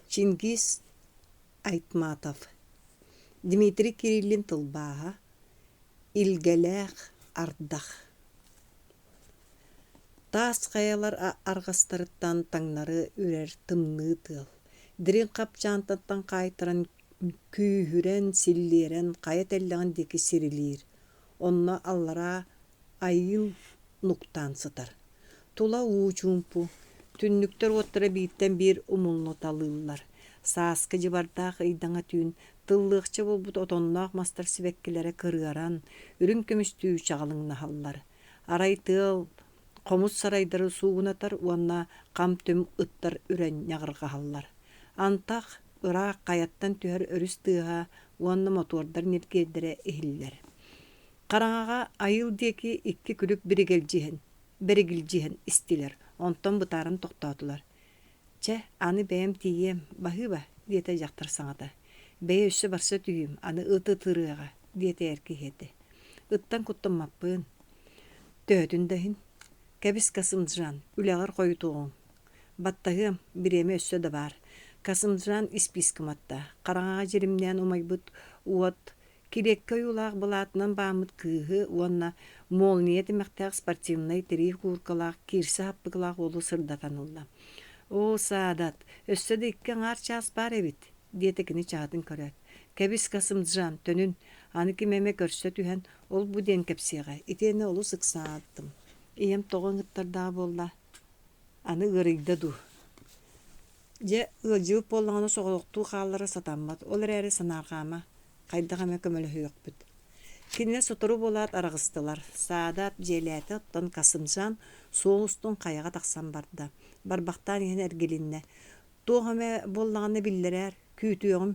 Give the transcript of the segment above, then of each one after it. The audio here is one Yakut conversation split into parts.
Чингиз Айтматов Дмитрий Кириллин тылбааһа Илгэлээх ардах Таас хайалар арҕастарыттан таҥнары үрэр тымныы тыал, дириҥ хапчаантан хаайтаран күүһүрэн, силлиэрэн хайа тэллэҕин диэки сирилиир, онно аллараа айыыл нуктаан сытар. Тула уу чуумпу, түннүктэр уоттара бииртэн биир умуллуталыыллар. Сааскы дьыбардаах ыйдаҥа түүн тыллыахча буолбут отонноох мастар сибэккилэрэ кырыаран, үрүҥ көмүстүү чаҕылыҥнаһаллар. Арай тыал хомус сарайдары суугунатар уонна хам-түм ыттар үрэн ньаҕырҕаһаллар. Антах ыраах хайаттан түһэр өрүс тыаһа уонна мотуордар ньиргиэрдэрэ иһиллэр. Хараҥаҕа айыл диэки икки күлүк биригэлдьиһэн, бэригилдьиһэн истилэр, онтон бытааран тохтоотулар. Чэ, аны бэйэм тиийиэм, баһыыба, диэтэ дьахтар саҥата. Бэйэ өссө барса түһүүм, аны ыт ытырыаҕа, диэтэ эр киһиэтэ. Ыттан куттаммаппын. Төһөтүн да иһин. Кэбис Касымджан, үлэҕэр хойутуоҕуҥ. Баттаһыам, бириэмэ өссө да баар. Касымджан испиискэ уматта. Хараҥаҕа дьиримнээн умайбыт уот Килиэккэ ойуулаах былаатынан бааммыт кыыһы уонна молния тимэхтээх спортивнай тирии кууркалаах киирсэ хаппыкылаах уолу сырдатан ылла. «Оо, Саадат, өссө да икки аҥаар чаас баар эбит», диэтэ кини чаһытын көрөөт. «Кэбис, Касымджан, төнүн, аны ким эмэ көрсө түһэн, ол-бу диэн кэпсиэҕэ, итиэннэ олус ыксааттым. Ийэм тоҕо ыҥыттардаҕа буолла? Аны ыарыйда дуу?» Дьэ, ыалдьыбыт буоллаҕына соҕотохтуу хааллара сатаммат, ол эрээри санаарҕаама, хайдах эмэ көмөлөһүөхпүт. Кинилэр сотору буолаат араҕыстылар. Саадат дьиэлээтэ, оттон Касымжан суол устун хайаҕа тахсан барда. Барбахтаан иһэн эргилиннэ. Туох эмэ буоллаҕына биллэрээр, күүтүөҕүм.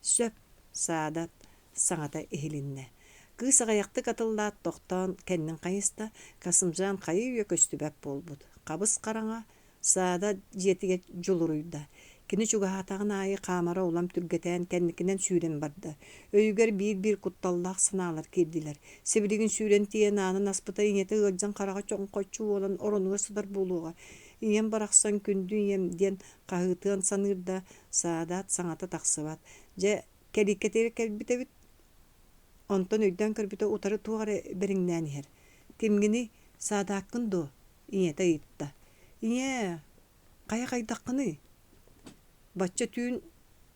Сөп, Саадат саҥата иһилиннэ. Кыыс аҕыйахтык атыллаат тохтоон кэннин хайыста, Касымжан хайыы-үйэ көстүбэт буолбут. Хабыс-хараҥа, Саада дьиэтигэр дьулуруйда. Кини чугаһаатаҕын аайы хаамара улам түргэтээн кэнникинэн сүүрэн барда. Өйүгэр биир-биир кутталлаах санаалар киирдилэр. Сибилигин сүүрэн тиийэн аанын аспыта ийэтэ ыалдьан хараҕа чоҥхоччу уолан оронугар сытар буолуоҕа. Ийэм барахсан күндү ийэм диэн хаһыытыан саныыр да, Саадаат саҥата тахсыбат. Дьэ, кэлииккэтигэр кэлбит эбит. Онтон өйдөөн көрбүтэ утары туох эрэ бэриҥнээн иһэр. Кимҥиний, Саадааккын дуо? Ийэтэ ыйытта: «Ийээ, хайа хайдаххыный? Бачча түүн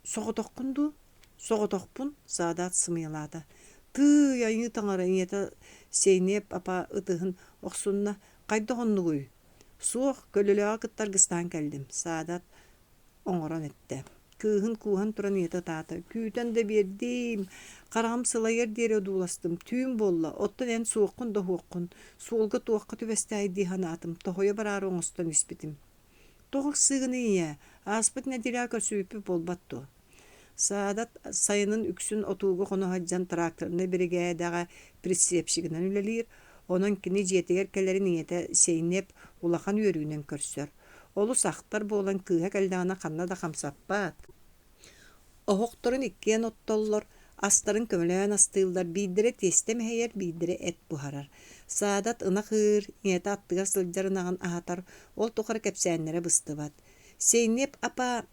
соҕотоххун дуу?» «Соҕотохпун», Саадаат сымыйалаата. «Тыый, айыы таҥара» ийэтэ Сэйниэп апа ытыһын охсунна: «Хайдах оннугуй?» «Суох, көлөлөөҕү кытта аргыстаан кэллим», Саадаат оҥорон эттэ. Кыыһын кууһан туран ийэтэ ытаата: «Күүтэн да биэрдиим, хараҕым сылайыар диэри одууластым, түүн буолла, оттон эн суоххун да уһуоххун, суолга туохха түбэстээй дии санаатым, тоһуйа бараары оҥостон испитим». «Тоҕо ыксыыгыный ийээ, ааспыт нэдиэлэҕэ көрсүбүппүт буолбат дуо?» Саадат сайынын үксүн отууга хоно сылдьан тракторнай биригээдэҕэ прицепщигынан үлэлиир, онон кини дьиэтигэр кэлэрин ийэтэ Сейнеп улахан үөрүүнэн көрсөр. Олус ахтар буолан кыыһа кэллэҕинэ ханна да хамсаппат. Оһохторун иккиэн оттоллор, астарын көмөлөөн астыыллар, биирдэрэ тиэстэ мэһэйэр, биирдэрэ эт буһарар. Саадат ынах ыыр, ийэтэ аттыгар сылдьар ынаҕын аһатар, ол тухары кэпсээннэрэ быстыбат. Сейнеп апа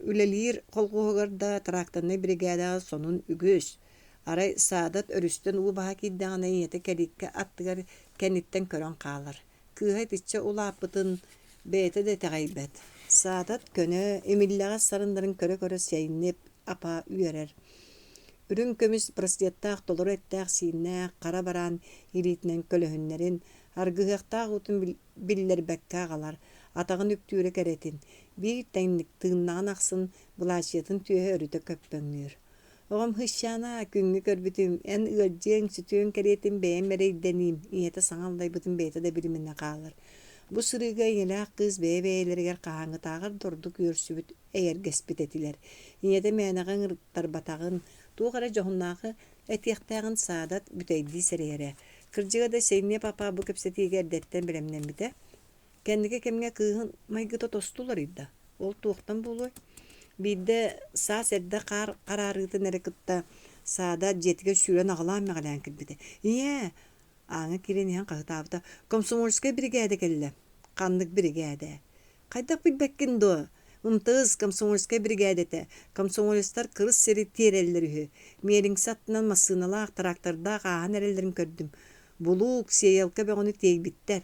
үлэлиир колхуоһугар да тракторнай биригээдэҕэ сонун үгүс. Арай Саадат өрүстэн уу баһа киирдэҕинэ ийэтэ кэлииккэ аттыгар кэнниттэн көрөн хаалар. Кыыһа итиччэ улааппытын бэйэтэ да итэҕэйбэт. Саатат көнө, имиллэҕэс сарыннарын көрө-көрө Сэйнип апа үөрэр. Үрүҥ көмүс браслеттаах толору эттээх-сииннээх хара бараан илиитинэн көлөһүннэрин, аргыһыахтаах уутун биллэрбэккэ аҕалар, атаҕын үктүүрэ кэрэтин, биир тэҥник тыыннаҕын ахсын былаачыйатын түөһэ өрүтэ көппөҥнүүр. Оҕом Хыщаана, күҥҥэ көрбүтүм, эн ыалдьыаҥ, сүтүөҥ кэриэтин бэйэм эрэйдэниим, ийэтэ саҥа аллайбытын бэйэтэ да билиминэ хаалар. Бу сырыыга ийэлээх кыыс бэйэ-бэйэлэригэр хаһааҥҥытааҕар да ордук үөрсүбүт, эйэргэспит этилэр. Ийэтэ мээнэҕэ ыҥыртарбатаҕын, туох эрэ дьоһуннаахы этиэхтээҕин Саадат бүтэйдии сэрэйэрэ. Кырдьыга да Сэйниэ папа бу кэпсэтиигэ эрдэттэн бэлэмнэммитэ. Кэнники кэмҥэ кыыһын майгыта тосту уларыйда. Ол туохтан буолуой? Биирдэ саас эрдэ хаар хараарыытын эрэ кытта Саада дьиэтигэр сүүрэн аҕылаан-мэҕилээн кэлбитэ. «Ийээ!» ааҥҥа киирэн иһэн хаһытаабыта. «Комсомольскай биригээдэ кэллэ». «Ханнык биригээдэ?» «Хайдах билбэккин дуо? МТС комсомольскай биригээдэтэ, комсомолецтар кырыс сири тиэрэллэр үһү. Миэлиҥсэ аттынан массыыналаах, трактордаах ааһан эрэллэрин көрдүм. Булуук, сиэйэлкэ бөҕөнү тиэйбиттэр.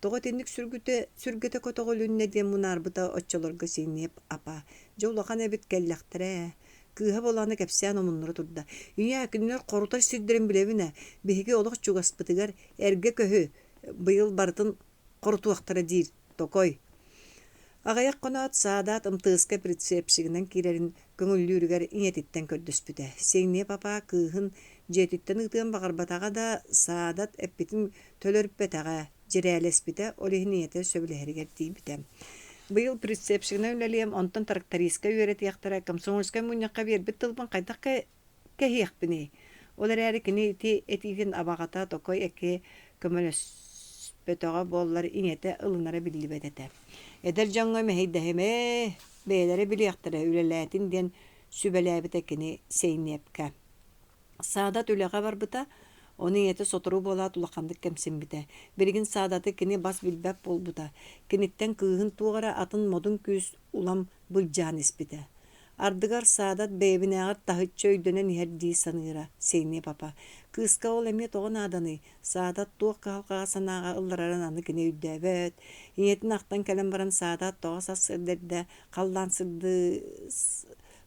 Тоҕо итинник сүргүтэ, сүргэтэ көтөҕүлүннэ диэн мунаарбыта оччолорго Синиэп апа. Дьэ улахан эбит кэллэхтэрэ ээ. Кыыһа буолааны кэпсээн омуннура турда. Ийээ, кинилэр хорутар сирдэрин билэбин ээ. Биһиги олох чугаспытыгар эргэ көһү быйыл барытын хорутуохтара диир Токой. Аҕыйах хоноот саадаат МТС-ка прицепщигынан киирэрин көҥүллүүрүгэр ийэтиттэн көрдөспүтэ. Сиҥниэ папа кыыһын дьиэтиттэн ыытыан баҕарбатаҕа да, саадат эппитин төлөрүппэтэҕэ, дьирээлэспитэ, ол иһин ийэтэ сөбүлэһэригэр тиийбитэ. Быйыл прицепщигынан үлэлиэм, онтон трактористка үөрэтиэхтэрэ, комсомольскай мунньахха биэрбит тылбын хайдах кэһиэхпиний? Ол эрээри кини ити этиитин абаҕата Токой эки көмөлөспөтөҕө буоллар ийэтэ ылынара биллибэт этэ. Эдэр дьоҥҥо мэһэйдэһимэ, бэйэлэрэ билиэхтэрэ, үлэлээтин диэн сүбэлээбитэ кини Сейниэпкэ. Саадат үлэҕэ барбыта, ону ийэтэ сотору буолаат улаханнык кэмсиммитэ. Билигин Саадаты кини бас билбэт буолбута, киниттэн кыыһын туох эрэ атын модун күүс улам былдьаан испитэ. Ардыгар саадат бэйэбинээҕэр таһыччы өйдөнөн иһэр дии саныыра Сеня папа. Кыыска ол эмиэ тоҕо нааданый? Саадат туох кыһалҕаҕа санааҕа ылларарын аны кини өйдөөбөт. Ийэтин ахтан кэлэн баран саадат тоҕо сарсыарда эрдэ халлаан сырды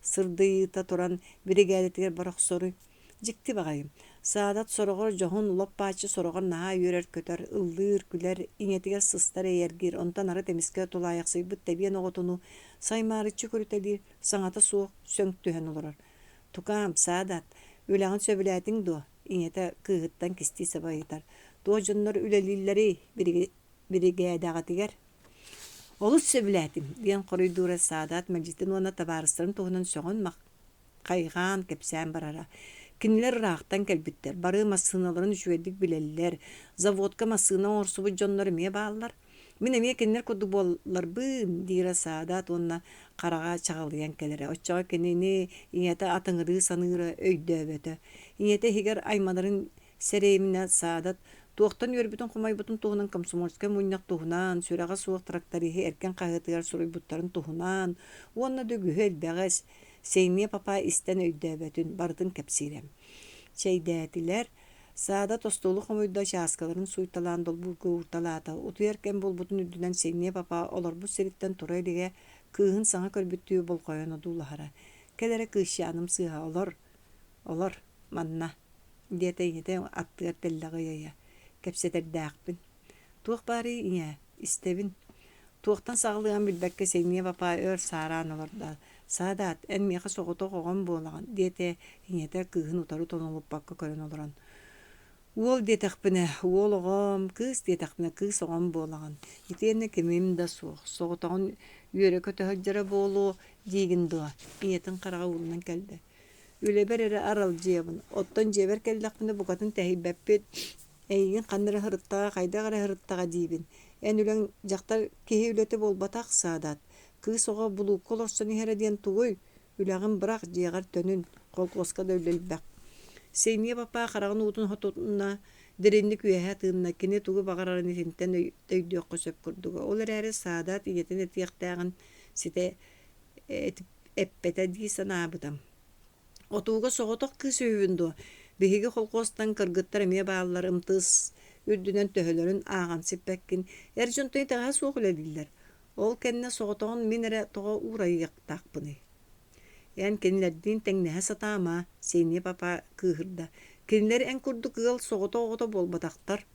сырдыйыыта туран биригээдэтигэр бара охсоруй? Дьикти баҕайы. Саадат сороҕор дьоһун лоп-бааччы сороҕор наһаа үөрэр-көтөр, ыллыыр-күлэр, ийэтигэр сыстар эйэргиир, онтон арыт эмискэ тулаайахсыйбыт тэбиэн оҕотунуу саймаарыччы көрүтэлиир, саҥата суох сөҥ түһэн олорор. «Тукаам, Саадат, үлэҕин сөбүлээтиҥ дуо?» ийэтэ кыыһыттан кистии саба ыйытар. «Туох дьоннор үлэлииллэрий биригээдэҕитигэр?» «Олус сөбүлээтим», диэн хоруйдуура Саадат мэлдьитин уонна табаарыстарын туһунан сөҕөн хайҕаан, кэпсээн барара. Кинилэр ыраахтан кэлбиттэр, бары массыыналарын үчүгэйдик билэллэр, заводка массыына оҥорсубут дьоннор эмиэ бааллар. Мин эмиэ кинилэр курдук буолларбын, диирэ Саадат уонна хараҕа чаҕылыйан кэлэрэ. Оччоҕо кинини ийэтэ атыҥырыы саныыра өйдөөбөтө. Ийэтэ иһигэр айманарын сэрэйиминэ Саадат туохтан үөрбүтүн-хомойбутун туһунан комсомольскай мунньах туһунан, сүрэҕэ суох тракториһы эркин хаһыатыгар суруйбуттарын туһунан уонна да үгүһү элбэҕи Сэймиэ папа истэн өйдөөбөтүн барытын кэпсиирэ. Чэйдээтилэр, Саадат остуолу хомуйда, чааскаларын сууйталаан долбуурга уурталаата. Утуйар кэм буолбутун үрдүнэн Сэймиэ папа олорбут сириттэн тура илигэ, кыыһын саҥа көрбүттүү болҕойон одуулаһара. «Кэл эрэ кыысчааным сыыһа, олор, олор, манна», диэтэ ийэтэ аттыгар тэллэҕи ыйа-ыйа. «Кэпсэтэрдээхпин». «Туох баарый, ийээ, истэбин». Туохтан саҕалыаҕын билбэккэ Сэймиэ папа өр саараан олордо. «Саадаат, эн миэхэ соҕотох оҕом буолаҕын», диэтэ ийэтэ кыыһын утары тонолуппакка көрөн олорон. «Уол диэтэхпинэ, уол оҕом, кыыс диэтэхпинэ, кыыс оҕом буолаҕын. Итиэннэ кимим да суох, соҕотоҕун үөрэ-көтө сылдьара буолуо диигин дуо?» Ийэтин хараҕа уулунан кэллэ. «Үлэбэр эрэ аралдьыйабын, оттон дьиэбэр кэллэхпинэ букатын тэһийбэппит. Эйигин ханна эрэ сырыттаҕа, хайдах эрэ сырыттаҕа диибин. Эн үлэҥ дьахтар киһи үлэтэ буолбатах, Саадаат. Кыыс оҕо булуукка олорсон иһэрэ диэн тугуй? Үлэҕин бырах, дьиэҕэр төнүн, колхуоска да үлэ элбэх. Сэймиэ папа хараҕын уутун хотунна, дириҥник үөһэ тыынна, кини тугу баҕарарын итинтэн өйдүөххэ сөп курдуга. Ол эрээри Саадаат ийэтин этиэхтээҕин ситэ эппэтэ дии санаабыта. Отууга соҕотох кыыс үһүбүн дуо? Биһиги колхуостан кыргыттар эмиэ бааллар, МТС үрдүнэн төһөлөрүн ааҕан сиппэккин. Эр дьонтон итэҕэһэ суох үлэлииллэр. Ол кэннэ соҕотоҕун мин эрэ тоҕо уурайыахтаахпыный? Эн кинилэрдиин тэҥнэһэ сатаама, Сеня папа кыыһырда. Кинилэр эн курдук ыал соҕотох оҕото буолбатахтар.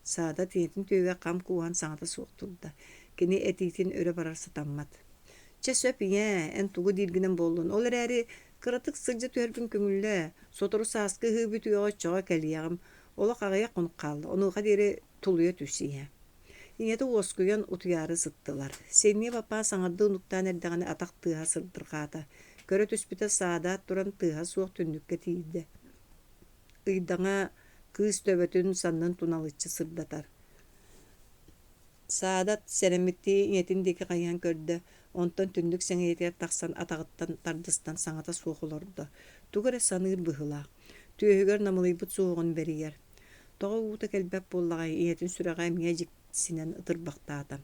Саада ийэтин түөһүгэр хам кууһан саҥата суох турда. Кини этиитин өрө барар сатаммат. Чэ сөп ийээ, эн тугу дииргинэн буоллун. Ол эрээри кыратык сылдьа түһэрбин көҥүллээ. Сотору сааскы ыһыы бүтүөҕэ оччоҕо кэлиэҕим. Олох аҕыйах хонук хаалла. Онуоха диэри тулуйа түс ийээ. Ийэтэ уоскуйан утуйаары сыттылар. Сэниэ папа саҥардыы унуктаан эрдэҕинэ атах тыаһа сырдырҕаата. Көрө түспүтэ саадаат туран тыаһа суох түннүккэ тиийдэ. Ыйдаҥа кыыс төбөтүн саннын туналыччы сырдатар. Саадат сэрэммиттии ийэтин диэки хайыһан көрдө, онтон түннүк сэҥийэтигэр тахсан атаҕыттан тардыстан саҥата суох олордо. Тугу эрэ саныыр быһыылаах. Түөһүгэр намылыйбыт суһуоҕун бэрийэр. Тоҕо уута кэлбэт буоллаҕай, ийэтин сүрэҕэ эмиэ дьиксинэн ытырбахтаата.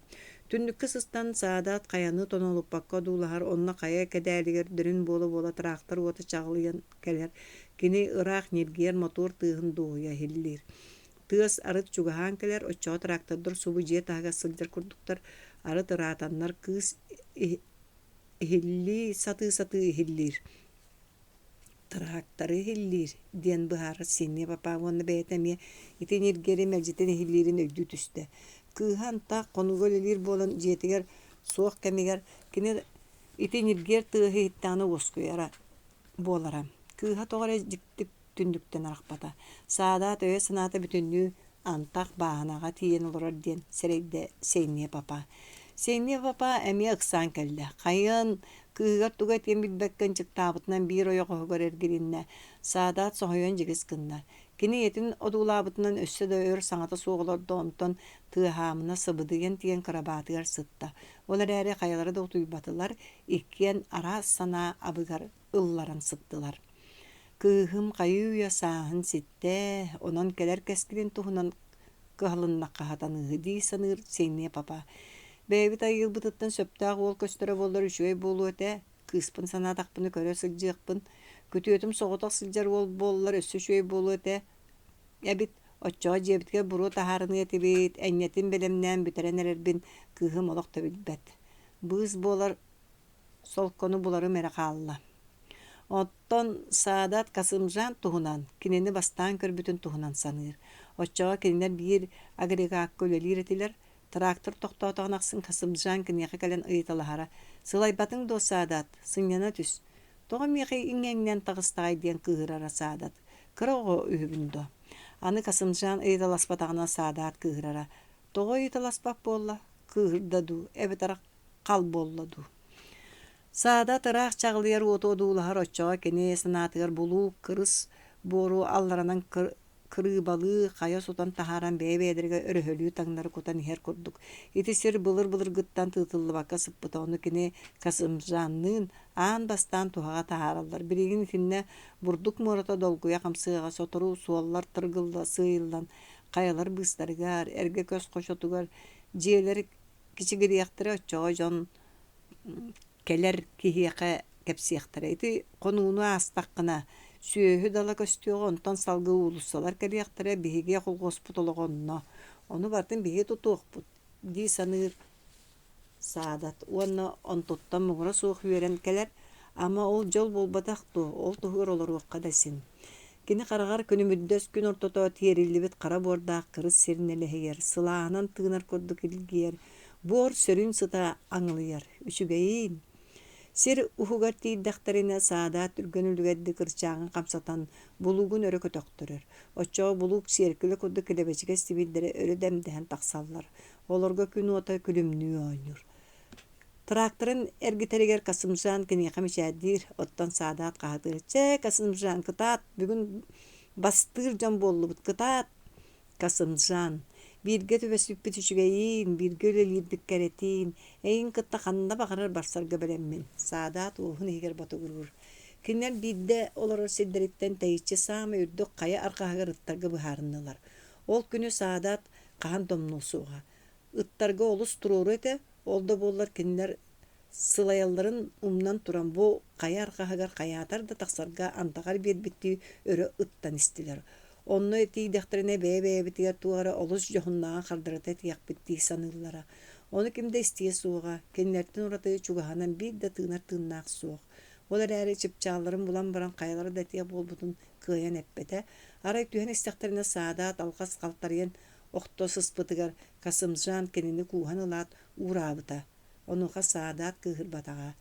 Түннүккэ сыстан саадаат хайаны тонолуппакка одуулаһар, онно хайа кэдээлигэр дөрүн буола-буола тыраахтар уота чаҕылыйан кэлэр, кини ыраах ньиргийэр мотуор тыаһын дуоһуйа иһиллиир. Тыас арыт чугаһаан кэлэр, оччоҕо трактордар субу дьиэ таһыгар сылдьар курдуктар, арыт ыраатаннар кыыс иһиллии сатыы-сатыы иһиллиир. Тракторы иһиллиир диэн быһаарар Сиэнньэ папа уонна бэйэтэ эмиэ ити ньиргиэри мэлдьитин иһиллиирин өйдүү түстэ. Кыыһа антах хонууга үлэлиир буолан дьиэтигэр суох кэмигэр кини ити ньиргиэр тыаһы иһиттэҕинэ уоскуйара буолара. Кыыһа тоҕо эрэ дьикти түннүктэн арахпата. Саадаат өйө-санаата бүтүннүү антах бааһынаҕа тиийэн олорор диэн сэрэйдэ Сэньэ папа. Сэньэ папа эмиэ ыксаан кэллэ. Хайыан, кыыһыгар тугу этиэн билбэккэ ынчыктаабытынан биир ойоҕоһугар эргилиннэ. Саадаат соһуйан дьигис гынна. Кини ийэтин одуулаабытынан өссө да өр саҥата суох олордо, онтон тыаһаамына сыбыдыйан тиийэн кырабаатыгар сытта. Ол эрээри хайалара да утуйбатылар, иккиэн араас санаа абыгар ылларан сыттылар. Кыыһым хайыы-үйэ сааһын ситтэ, онон кэлэр кэскилин туһунан кыһалыннахха сатаныыһы дии саныыр Сиэнньэ папа. Бэйэбит айыылбытыттан сөптөөх уол көстөрө буоллар үчүгэй буолуо этэ, кыыспын санаатахпына көрө сылдьыахпын, күтүөтүм соҕотох сылдьар уол буоллар өссө үчүгэй буолуо этэ эбит, оччоҕо дьиэбитигэр буруо таһаарыныа этибит, энньэтин бэлэмнээн бүтэрэн эрэрбин кыыһым олох да билбэт. Быыс буолар солкону буларым эрэ хаалла. Оттон Саадат Касымжан туһунан, кинини бастаан көрбүтүн туһунан саныыр. Оччоҕо кинилэр биир агрегакка үлэлиир этилэр. Трактор тохтоотоҕун ахсын Касымжан киниэхэ кэлэн ыйыталаһара: «Сылайбатыҥ дуо, Саадат? Сынньана түс. Тоҕо миэхэ иҥэҥнээн таҕыстаҕай?» диэн кыыһырара Саадат. «Кыра оҕо үһүбүн дуо?» Аны Касымжан ыйыталаспатаҕына Саадаат кыыһырара: «Тоҕо ыйыталаспат буолла? Кыыһырда дуу, эбэтэр хал буолла дуу. Саада ыраах чаҕылыйар уоту одуулаһар оччоҕо кини санаатыгар булуук кырыс буору алларанан кырыыбалыы хайа сотон таһааран бэйэ-бэйэлэригэр өрөһөлүү таҥнары кутан иһэр курдук. Ити сир былыр-былыргыттан тыытыллыбакка сыппыта, ону кини Касымжанныын аан бастаан туһаҕа таһаараллар. Билигин итиннэ бурдук муората долгуйа хамсыаҕа, сотору суоллар тыргылла сыыйыллан хайалар быыстарыгар, эргэ көс хочотугар дьиэлэр кичигириэхтэрэ, оччоҕо дьон кэлэр киһиэхэ кэпсиэхтэрэ. Ити хонууну аастаххына, сүөһү дала көстүөҕэ, онтон салгыы уулуссалар кэлиэхтэрэ, биһиги холхуоспут олоҕо онно. Ону барытын биһиги тутуохпут дии саныыр Саадат уонна онтуттан муҥура суох үөрэн кэлэр, ама ол дьол буолбатах дуо, ол туһугар олоруохха да син. Кини хараҕар күнүмүрдэс күн ортото тиэриллибит хара буордаах кырыс сир нэлэһийэр, сылааһынан тыынар курдук илгийэр, буор сөрүүн сыта аҥылыйар. Үчүгэйиин! Сир уһугар тиийдэхтэринэ саадаат түргэн үлүгэрдик ырчааҕын хамсатан, булуугун өрө көтөхтөрөр. Оччоҕо булуук сиэркилэ курдук килэбэчигэс тимирдэрэ өрө дэмдэһэн тахсаллар. Олорго күн уота күлүмнүү оонньуур. Тракторын эргитэригэр Касымжан киниэхэ мичээрдиир, оттон саадаат хаһытыыр: «Чэ, Касымжан, кытаат, бүгүн бастыыр дьон буоллубут, кытаат!» Касымжан: «Бииргэ түбэспиппит үчүгэйиин, бииргэ үлэлиирбит кэрэтиин, эйигин кытта ханна баҕарар барсарга бэлэммин», саадаат уоһун иһигэр ботугуруур. Кинилэр биирдэ олорор сирдэриттэн тэйиччи саамай үрдүк хайа арҕаһыгар ыттарга быһаарыннылар. Ол күнү саадаат хаһан да умнуо суоҕа. Ыттарга олус туруору этэ, ол да буоллар кинилэр сылайалларын умнан туран бу хайа арҕаһыгар хайаатар да тахсарга андаҕар биэрбиттии өрө ыттан истилэр. Онно тиийдэхтэринэ бэйэ-бэйэбитигэр туох эрэ олус дьоһуннааҕы хардарыта этиэхпит дии саныыллара. Ону ким да истиэ суоҕа, кинилэртэн ураты чугаһынан биир да тыынар тыыннаах суох. Ол эрээри чыпчаалларын булан баран хайалара да этиэх буолбутун кыайан эппэтэ. Арай түһэн истэхтэринэ саадаат алҕас халтарыйан охто сыспытыгар Касымжан кинини кууһан ылаат уураабыта. Онуоха саадаат кыыһырбатаҕа.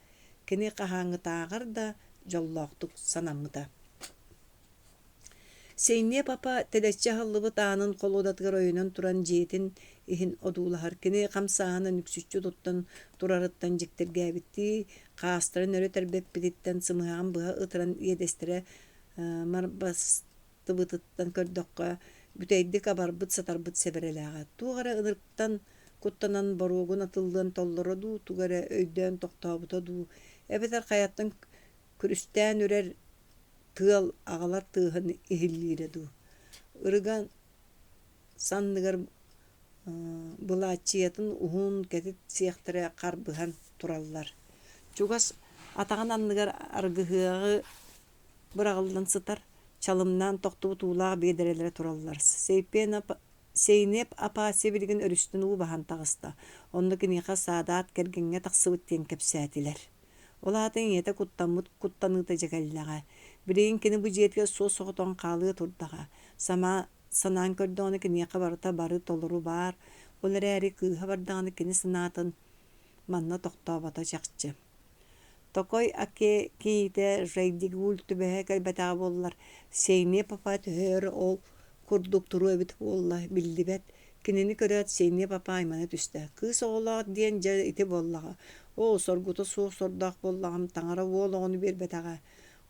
Кини хаһааҥҥытааҕар да дьоллоохтук санаммыта. Сэйниэ папа тэлэччи аһыллыбыт аанын холуодатыгар өйөнөн туран дьиэтин иһин одуулаһар. Кини хамсааһынын үксүччү туттан турарыттан дьиктиргээбиттии, хаастарын өрө тэрбэппититтэн сымыһаҕын быһа ытыран иэдэстэрэ марбастыбытыттан көрдөххө, бүтэйдик абарбыт-сатарбыт сэбэрэлээҕэ. Туох эрэ ынырыктан куттанан боруогун атыллыан толлоро дуу, тугу эрэ өйдөөн тохтообута дуу, эбэтэр хайаттан күрүстээн үрэр тыал аҕалар тыаһын иһиллиирэ дуу. Ырыган санныгар Былааччыйатын уһун кэтит сиэхтэрэ харбыһан тураллар. Чугас атаҕын анныгар аргыһыаҕы быраҕыллан сытар, чалымнаан тохтубут уулаах биэдэрэлэрэ тураллар. Сейнеп Апасия билигин өрүстэн уу баһан таҕыста. Онно киниэхэ саадаат кэргэҥҥэ тахсыбыт диэн кэпсээтилэр. Ол аата ийэтэ куттаммыт куттаныыта дьэ кэллэҕэ. Билигин кини бу дьиэтигэр суос-соҕотоҕун хаалыа турдаҕа. Сама санаан көрдөҕүнэ киниэхэ барыта бары толору баар, ол эрээри кыыһа бардаҕына кини санаатын манна тохтообото чахчы. Токой Аке кийиитэ Жайдигуль түбэһэ кэлбэтэҕэ буоллар, Сейне папа төһө өр ол курдук туруо эбит буолла биллибэт. Кинини көрөөт Сейне папа аймана түстэ. Кыыс оҕолоох диэн дьэ ити буоллаҕа. Оо, соргута суох сордоох буоллаҕым, таҥара уол оҕону биэрбэтэҕэ.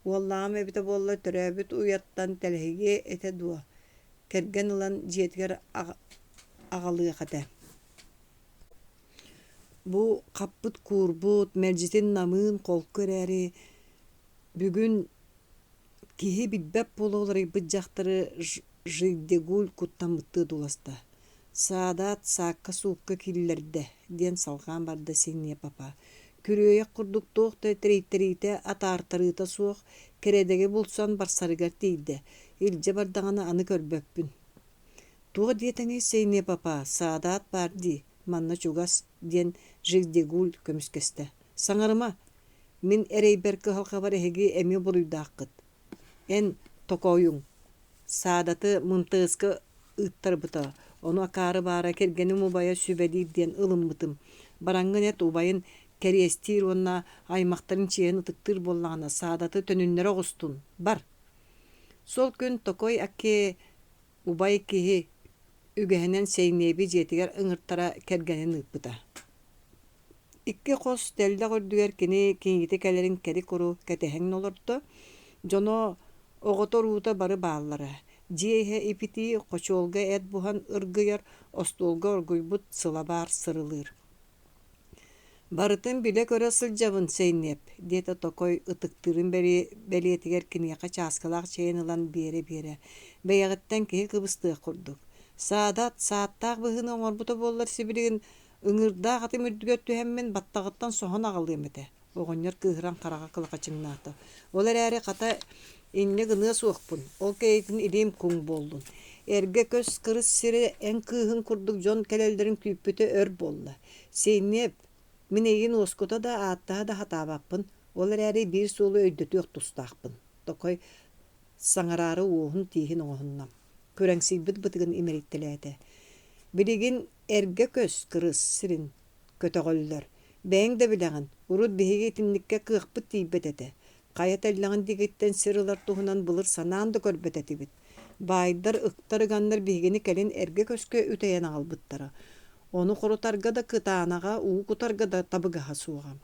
Уоллааҕым эбитэ буоллар төрөөбүт уйаттан тэлэһийиэ этэ дуо, кэргэн ылан дьиэтигэр аҕалыах этэ. Бу хаппыт-куурбут, мэлдьитин намыын, холку эрээри, бүгүн киһи билбэт буола уларыйбыт дьахтары Жигдегуль куттаммыттыы одууласта. «Саадаат саакка-суукка киллэрдэ» диэн салҕаан барда Синье папа. Күрүөйэх курдук туох да тэрийтэриитэ, атаартарыыта суох, кэрэдэги булсан барсарыгар тиийдэ. Илдьэ бардаҕына аны көрбөппүн. «Туох диэтэҥий, Синье папа, саадаат баар дии, манна чугас» диэн Жигдегуль көмүскэстэ. «Саҥарыма, мин эрэйбэр кыһалҕабар эһиги эмиэ буруйдааххыт. Эн, токоойуҥ, Саадаты мынтыаска ыыттарбыта, ону акаары баара кэргэним убайа сүбэлиир диэн ылыммытым. Бараҥҥын эт убайын кэриэстиир уонна аймахтарын чиэһин ытыктыыр буоллаҕына, Саадаты төнүннэрэ оҕустун, бар. Сол күн Токой Аккee убай киһи үгэһинэн Сэйниэби дьиэтигэр ыҥыртара кэргэнин ыыппыта. Икки хос тэллэх үрдүгэр кини кийиитэ кэлэрин кэри-куру кэтэһэн олордо. Дьоно, оҕото-уруута бары бааллара. Дьиэ иһэ ипитии, хочуолга эт буһан ыргыйар, остуолга оргуйбут сылабаар сырылыыр. «Барытын билэ-көрө сылдьабын, Сэйниэп», диэтэ Токой ытыктыырын бэлиэтигэр киниэхэ чааскылаах чэйин ылан биэрэ-биэрэ, бэйэҕиттэн киһи кыбыстыах курдук. «Саадат, сааттаах быһыыны оҥорбута буоллар сибилигин Ыҥыырдаах атым үрдүгэр түһэммин баттаҕыттан соһон аҕалыам этэ, оҕонньор кыыһыран хараҕа кылахачыҥнаата. Ол эрээри хата инньэ гыныа суохпун, ол кэйиитин илиим куҥ буоллун. Эргэ көс кырыс сири эн кыыһыҥ курдук дьон кэлэллэрин күүппүтэ өр буолла. Синиэп, мин эйигин уоскута да, ааттаһа да сатаабаппын, ол эрээри биир суолу өйдөтүөх тустаахпын, Токой саҥараары уоһун-тииһин оҥоһунна, күрэҥсийбит бытыгын имэрийтэлээтэ. Билигин Эргэ көс кырыс сирин көтөҕөллөр. Бэйэҥ да билэҕин, урут биһиги итинниккэ кыахпыт тиийбэт этэ. Хайа тэллэҕин диэкиттэн сир ылар туһунан былыр санаан да көрбөт этибит. Баайдар ыктар ыганнар биһигини кэлин эргэ көскө үтэйэн аҕалбыттара. Ону хорутарга да кытаанаҕа, уу кутарга да табыгаһа суоҕа.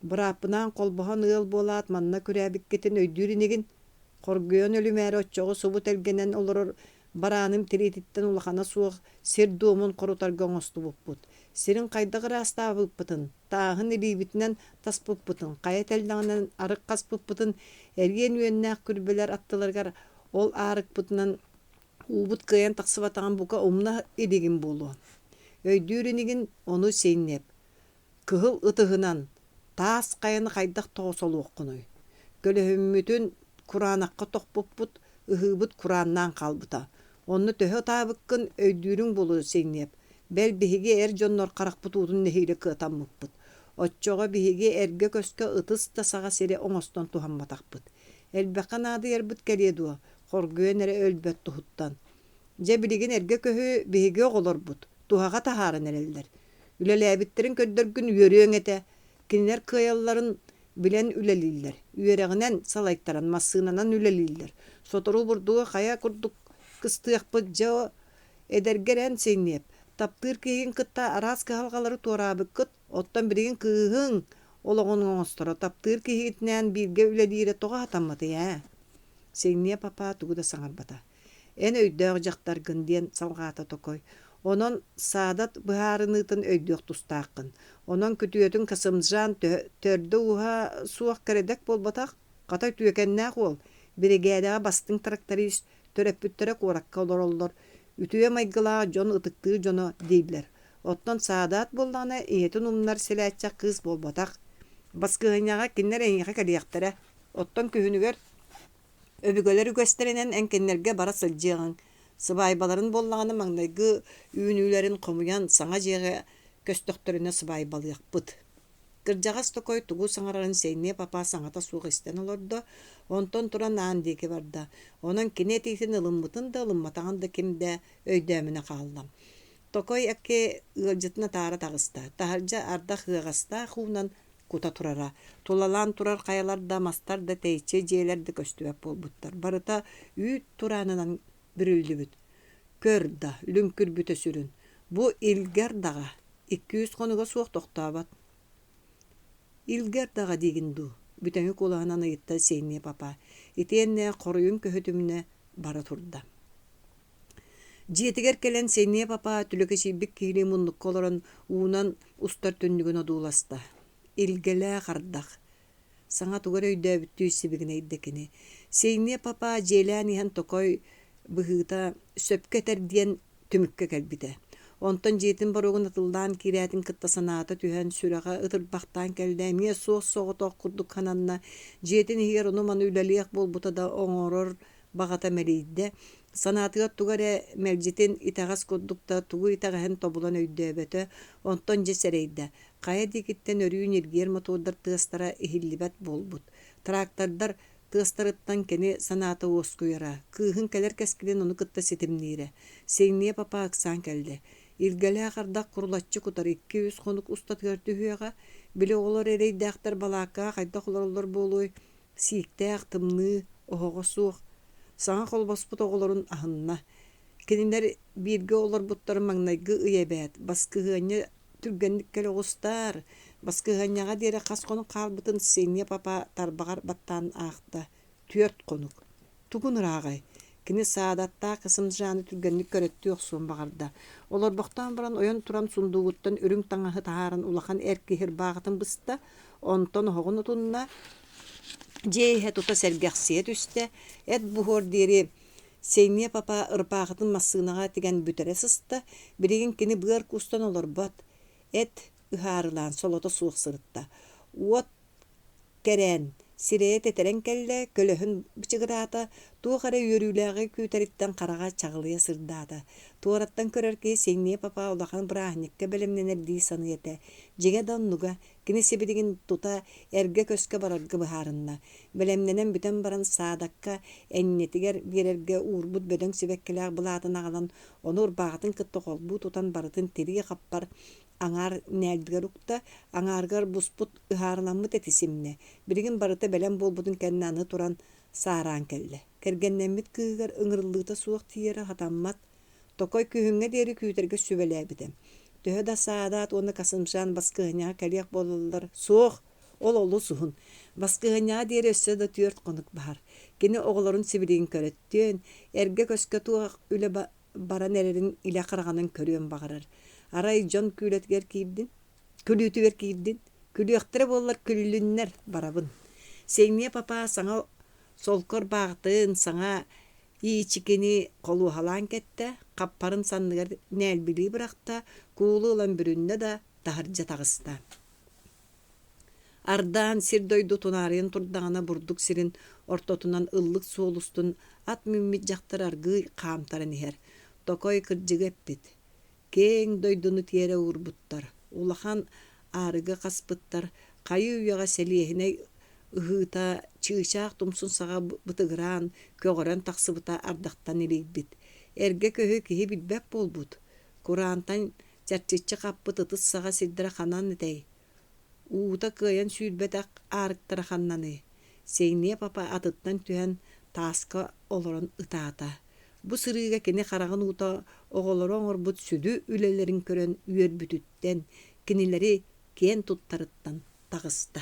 Бырааппынаан холбоһон ыал буолаат манна күрээбиккитин өйдүүр инигин? Хоргуйан өлүмээри оччоҕо субу тэлгэнэн олорор Барааным тириититтэн улахана суох сир дуомун хорутарга оҥостубуппут. Сирин хайдах ыраастаабыппытын, тааһын илиибитинэн таспыппытын, хайа тэллэҕинэн арык хаспыппытын, эриэн үөннээх күрбэлэр аттыларыгар ол аарыкпытынан уубут кыайан тахсыбатаҕын бука умна илигим буолуо. Өйдүүр инигин ону сиэнньэп. Кыһыл ытыһынан таас хайаны хайдах тоҕосолуоххунуй? Көлөһүммүтүн кураанахха тохпуппут, ыһыыбыт курааннаан хаалбыта. Онно төһө ытаабыккын өйдүүрүҥ буолуо сиҥниэп. Бэл, биһиги эр дьоннор харахпыт уутун нэһиилэ кыатаммыппыт. Оччоҕо биһиги эргэ көскө ытыс да саҕа сири оҥостон туһамматахпыт. Элбэххэ наадыйарбыт кэлиэ дуо, хоргуйан эрэ өлбөт туһуттан. Дьэ, билигин эргэ көһү биһиги оҕолорбут туһаҕа таһааран эрэллэр. Үлэлээбиттэрин көрдөргүн үөрүөҥ этэ. Кинилэр кыайалларын билэн үлэлииллэр. Үөрэҕинэн салайтаран массыынанан үлэлииллэр. Сотору бурдугу хайа курдук кыстыахпыт дьэ эдэргэр эн синиэп, таптыыр киһигин кытта араас кыһалҕалары туораабыккыт, оттон билигин кыыһыҥ олоҕун оҥосторо таптыыр киһигитинээн бииргэ үлэлиирэ тоҕо сатамматый ээ? Синиэп апаа тугу да саҥарбата. Эн өйдөөх дьахтаргын, диэн салҕаата Токой. Онон Саадат быһаарыныытын өйдүөх тустааххын. Онон күтүөтүҥ Касымжан төрдө-ууһа суох кэрэдэк буолбатах, хата үтүөкэннээх уол, биригээдэҕэ бастыҥ тракторист, төрөппүттэрэ куоракка олороллор. Үтүө майгылаах дьон ытыктыыр дьоно дииллэр. Оттон Саадаат буоллаҕына ийэтин умнар силээччэх кыыс буолбатах. Баскыһыанньаҕа кинилэр эйиэхэ кэлиэхтэрэ. Оттон күһүнүгэр өбүгэлэр үгэстэринэн эн кинилэргэ бара сылдьыаҕыҥ. Сыбаайбаларын буоллаҕына маҥнайгы үүнүүлэрин хомуйан саҥа дьиэҕэ көстөхтөрүнэ сыбаайбалыахпыт. Кырдьаҕас Токой тугу саҥарарын Сэйниэ папа саҥата суох истэн олордо, онтон туран аан диэки барда. Онон кини этиитин ылыммытын да, ылымматаҕын да ким да өйдөөмүнэ хаалла. Токой экки ыалдьытын атаара таҕыста. Таһырдьа ардах ыаҕастаах уунан кута турара. Тулалаан турар хайалар да, мастар да, тэйиччи дьиэлэр да көстүбэт буолбуттар. Барыта үүт тураанынан бүрүллүбүт. Көр да, лүҥкүрбүтэ сүрүн. Бу илгэ ардаҕа, 200 хонуга суох тохтообот. Илгэ ардаҕа диигин дуу? Бүтэҥи куолаһынан ыйытта Сеня папа. Итиэннэ хоруйун көһүтүмүнэ бара турда. Дьиэтигэр кэлэн Сеня папа түлэкэчийбит киһилии муннукка олорон уунан устар түннүгүн одууласта. Илгэлээх ардах. Саҥа тугу эрэ өйдөөбүттүү сибигинэйдэ кини. Сеня папа дьиэлээн иһэн токой быһыыта сөпкө этэр диэн түмүккэ кэлбитэ. Онтон дьиэтин боруогун атыллаан киирээтин кытта санаата түһэн, сүрэҕэ ытырбахтаан кэллэ, эмиэ суос-соҕотох курдук сананна, дьиэтин иһигэр ону-маны үлэлиэх буолбута да оҥорор баҕата мэлийдэ. Санаатыгар тугу эрэ мэлдьитин итэҕэс курдук да тугу итэҕэһин тобулан өйдөөбөтө, онтон дьэ сэрэйдэ, хайа диэкиттэн өрүү ньиргиэр мотуордар тыастара иһиллибэт буолбут. Трактордар Тыастарыттан кини санаата уоскуйара, кыыһын кэлэр кэскилин ону кытта ситимниирэ. Сиҥниэ папа ыксаан кэллэ. Илгэлээх ардах курулаччы кутар 2-3 хонук устатыгар түһүөҕэ. Били оҕолор эрэйдээхтэр балааккаҕа хайдах олороллор буолуой? Сииктээх, тымныы, оһоҕо суох. Саҥа холбоспут оҕолорун аһынна. Кинилэр бииргэ олорбуттарын маҥнайгы ый эбээт, баскыһыанньа Түргэнник кэлэ оҕустаар, баскыһыанньаҕа диэри хас хонук хаалбытын Сеня папа тарбаҕар баттаан аахта: түөрт хонук. Тугун ырааҕай? Кини саадаттаах Касымжаны түргэнник көрөттүү охсуон баҕарда. Олорбохтоон баран ойон туран сундуугуттан үрүҥ таҥаһы таһааран улахан эр киһи ырбааҕытын быста, онтон оһоҕун отунна, дьиэ иһэ тута сэргэхсийэ түстэ, эт буһуор диэри Сэниэ папа ырбаахытын массыынаҕа тигэн бүтэрэ сыста, билигин кини быар куустан олорбот, эт ыһаарылаан солото суох сырытта. Уот кэрээн, сирэйэ тэтэрэн кэллэ, көлөһүн бычыгыраата, туох эрэ үөрүүлээҕи күүтэриттэн хараҕа чаҕылыйа сырдаата. Туораттан көрөр киһи Сэниэ папа улахан бырааһынньыкка бэлэмнэнэр дии саныа этэ. Дьиҥэ да оннуга, Кини сибилигин тута эргэ көскө барарга быһаарынна. Бэлэмнэнэн бүтэн баран саадакка энньэтигэр биэрэргэ уурбут бөдөҥ сибэккилээх былаатын аҕалан, ону ырбааҕытын кытта холбуу тутан барытын тирии хаппар аҥаар нээлбигэр укта, аҥаарыгар буспут ыһаарыламмыт эти симнэ. Билигин барыта бэлэм буолбутун кэннэ аны туран саараан кэллэ. Кэргэннэммит кыыһыгар ыҥырыллыыта суох тиийэрэ сатаммат. Токой күһүҥҥэ диэри күүтэргэ сүбэлээбитэ. Төһө да саадаат уонна Касымжан баскыһыанньаҕа кэлиэх буоллаллар, суох, ол олус уһун. Баскыһыанньаҕа диэри өссө да түөрт хонук баһар. Кини оҕолорун сибилигин көрөттүөн, эргэ көскө туох үлэ баран эрэрин илэ хараҕынан көрүөн баҕарар. Арай дьон күүлэтигэр киирдин, күлүүтүгэр киирдин, күлүөхтэрэ буоллар күллүннэр, барабын. Сэҥиэ папа саҥа солкор баҕатын, саҥа Иичикини холуоһалаан кэттэ, хаппарын санныгар нээлбилии бырахта, куулу ылан бүрүннэ да, таһырдьа таҕыста. Ардаан сир-дойду тунаарыйан турдаҕына бурдук сирин ортотунан ыллык суол устун ат мүммүт дьахтар аргыый хаамтаран иһэр. Токой кырдьыгы эппит: Киэҥ дойдуну тиэрэ уурбуттар, улахан аарыгы хаспыттар, хайыы-үйэҕэ сэлиэһинэй ыһыыта чыычаах тумсун саҕа бытыгыраан, көҕөрөн тахсыбыта ардахтан илийбит. Эргэ көһү киһи билбэт буолбут, кураантан чэрчиччи хаппыт ытыс саҕа сирдэрэ ханан этэй? Уута кыайан сүүрбэтэх аарыктара ханнаный? Сэйниэ папа атыттан түһэн тааска олорон ытаата. Бу сырыыга кини хараҕын уута оҕолоро оҥорбут сүдү үлэлэрин көрөн үөрбүтүттэн, кинилэри киэн туттарыттан таҕыста.